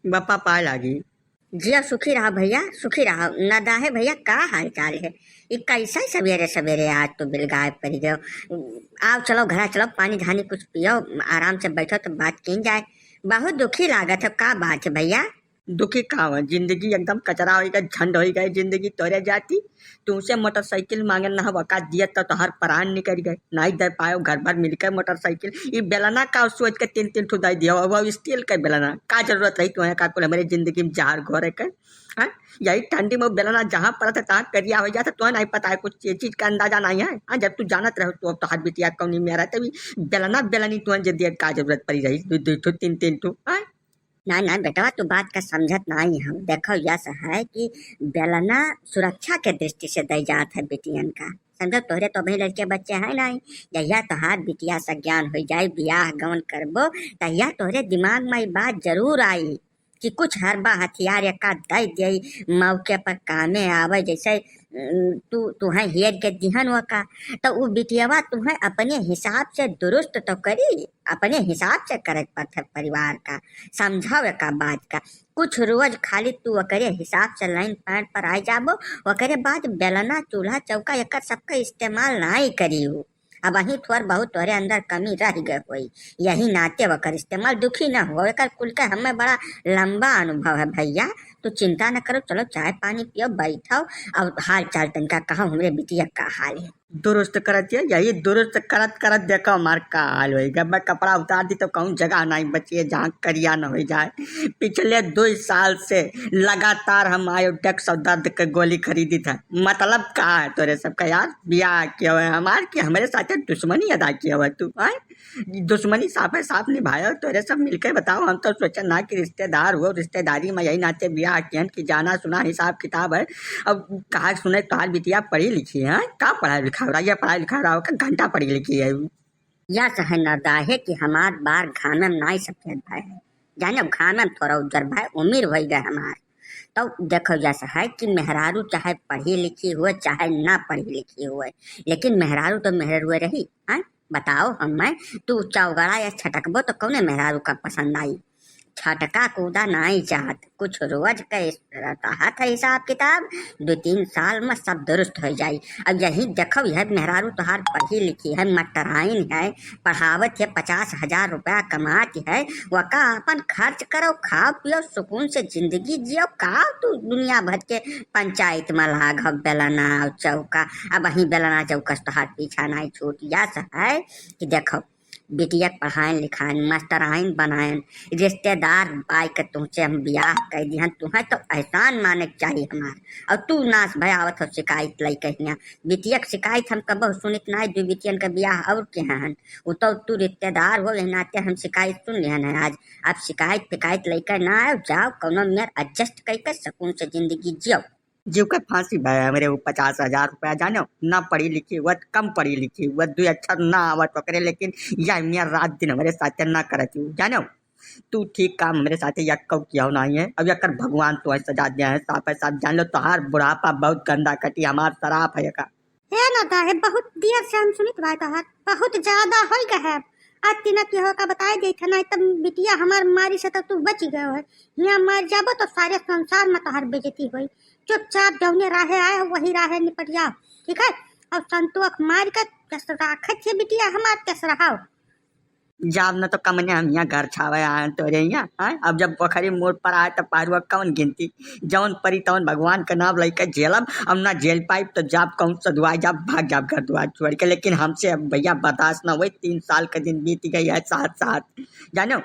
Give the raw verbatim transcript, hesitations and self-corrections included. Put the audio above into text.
बप्पा पाए लागी। जिया, सुखी रहा भैया, सुखी रहा। नदाहे भैया, का हाल चाल है? ई कैसे सवेरे सवेरे आज तो बिलगाए पड़ गयो? आओ, चलो घरा चलो, पानी धानी कुछ पियो, आराम से बैठो तो बात की जाए। बहुत दुखी लागत है, का बात है भैया? दुखी का हो, जिंदगी एकदम कचरा होई गए, झंड होई गए जिंदगी तोरे जाती। तुमसे मोटरसाइकिल मांगे ना, वका दिया तो तोहर प्राण निकल गए, नहीं दे पायो। घर भर मिलके मोटरसाइकिल, ई बेलना का सोच के तीन तीन ठो दे दिया, वो स्टील के बेलना। का जरूरत रही तुम्हें का कुल हमारे जिंदगी में जहर घोरे के? हाँ, यही ठंडी में बेलना जहाँ पड़त है तहाँ करिया हो जाता, तुम्हें नहीं पता है, कुछ ये चीज का अंदाजा नहीं है। हाँ, जब तू जानत रहो तो अब तोहर बिटिया कौनी में रहते भी बेलना बेलनी तुम्हें जे दिया का जरूरत पड़ी रही, दो दो ठो तीन तीन ठो। हाँ, ना, ना बेटवा, तू बात का समझत नाई हम। देखो, यस है कि बेलना सुरक्षा के दृष्टि से दई जात है बिटियन का, समझो। तोहरे तो अभी लड़के बच्चे हैं नाई, जहिया तोहार बिटिया से ज्ञान हो जाए, बियाह गवन करबो, तहिया तोहरे दिमाग में ई बात जरूर आई कि कुछ हरबा हथियार एका दई दे, मौके पर कामे आवे, जैसे उम, तू, तुहें हेर के दिहन वका, तो उ बिटियवा तुहें अपने हिसाब से दुरुस्त तो करी, अपने हिसाब से करे के पड़त है परिवार का, समझावे का बात का। कुछ रोज खाली तू ओकरे हिसाब से लाइन पॉइंट पर आ जाबो, ओकरे बाद बेलना, चूल्हा, चौका एकर सबका इस्तेमाल नाई करी हो। अब वहीं थोड़ बहुत तोरे अंदर कमी रह गए होई, यही नाते ओकर इस्तेमाल दुखी न हो। एकर कुल के हमें बड़ा लंबा अनुभव है भैया, तू चिंता न करो, चलो चाय पानी पियो, बैठो और हाल चाल तनिका कहो, हमरे बिटिया का हाल है। दुरुस्त करत है, यही दुरुस्त करत करत देखो हमार का हाल होई। जब मैं कपड़ा उतार दी तो कहूँ जगह नहीं बची है जहाँ करिया न हो जाए। पिछले दो साल से लगातार हम आयोडेक्स और दर्द के गोली खरीदी था। मतलब का है तोरे सबका यार, बियाह किया हुआ है हमार कि हमरे साथे दुश्मनी अदा किया हुआ है तू, हैं? दुश्मनी साफे साफ निभायो तोरे सब मिलके। बताओ, हम तो सोचे ना कि रिश्तेदार हो, रिश्तेदारी में यही नाते बियाह कियन कि जाना सुना हिसाब किताब है। अब कहा सुने तोहार बिटिया पढ़ी लिखी है, का पढ़ाई लिखा रहा, ये पढ़ाई लिखा रहा हो, का घंटा पढ़ी लिखी है? यस है नदाहे कि हमार बार घामे में नाई सफेद भय है, जाने घामे में थोड़ा उज्जर भय, उम्र हो गए हमार। तो देखो, यस है कि मेहरारू चाहे पढ़ी लिखी हुए, चाहे ना पढ़ी लिखी हुए, लेकिन मेहरारू तो मेहरारू रही, हैं? बताओ हमें, तू चौगड़ा या छटकबो तो कौने मेहरारू का पसंद आई? छटका कूदा नाई चाहत, कुछ रोज के इस-, रहत है हिसाब किताब, दो तीन साल में सब दुरुस्त हो जाई। अब यही देखो, यह मेहरारू तोहार पढ़ी लिखी है, मटराइन है, पढ़ावत है, पचास हजार रुपया कमात है, वका अपन खर्च करो, खाओ पियो, सुकून से जिंदगी जियो। का तू दुनिया भर के पंचायत में लाग हो, बेलना और चौका, अब वहीं बेलना चौका से तोहार पीछा नाई छूट। यस है कि देखो, बिटिया के पढ़ाइन लिखाइन, मास्टराइन बनाइन, रिश्तेदार बाई के तुमसे हम बियाह कर दिहन, तुम्हें तो एहसान माने के चाहिए हमार। और तू नास भय आवत हो शिकायत लइके हियाँ। बिटिया के शिकायत हम कबहु सुनित नाई, दू बिटियन के बियाह और के हन। उ तो तू रिश्तेदार हो, यही नाते हम शिकायत सुन लिहन है आज। अब शिकायत फिकायत लइके ना आओ, जाओ कौनो मेर adjust करके सुकून से जिंदगी जियो। जीव के फांसी भय हमरे, वो पचास हजार रुपया जानो, ना पढ़ी लिखी हुआ, कम पढ़ी लिखी हुआ, दो अक्षर ना आवत ओकरे, लेकिन यह मियाँ रात दिन हमरे साथे ना करत हूँ, जानो। तू ठीक काम हमरे साथे यक्को किया हो नहीं है। अब यकर भगवान तो सजा दिया है, साफ है, साफ जान लो, तोहार बुढ़ापा बहुत गंदा कटी, हमार शराप है का। हे नदाहे, बहुत देर से हम सुनित बाय तोहार, बहुत ज्यादा होई गए है। आज तिना के हो का बताए देत है, नहीं तब बिटिया हमार मारी से तो तू बच गए हो। हियाँ मर जाबो तो सारे संसार में तोहार बेइज्जती होई। चुपचाप जौने राहे आए हो, वही राहे निपट जाओ, ठीक है? और संतोख मार के जस राखत है बिटिया हमार, तस रहाओ। जाब न तो कमने हम यहाँ घर छावे आए तोरे यहाँ, हाँ? अब जब पोखरी मोड़ पर आए तो पारुआ कौन गिनती? जौन परी तौन भगवान के नाम लइके झेलब, अब ना झेल पाइब तो जाब कहूँ सधुआए जाब, भाग जाब घर दुआर छोड़ के। लेकिन हमसे अब भैया बर्दाश्त ना होई, तीन साल के दिन बीत गई है साथ साथ, जानो।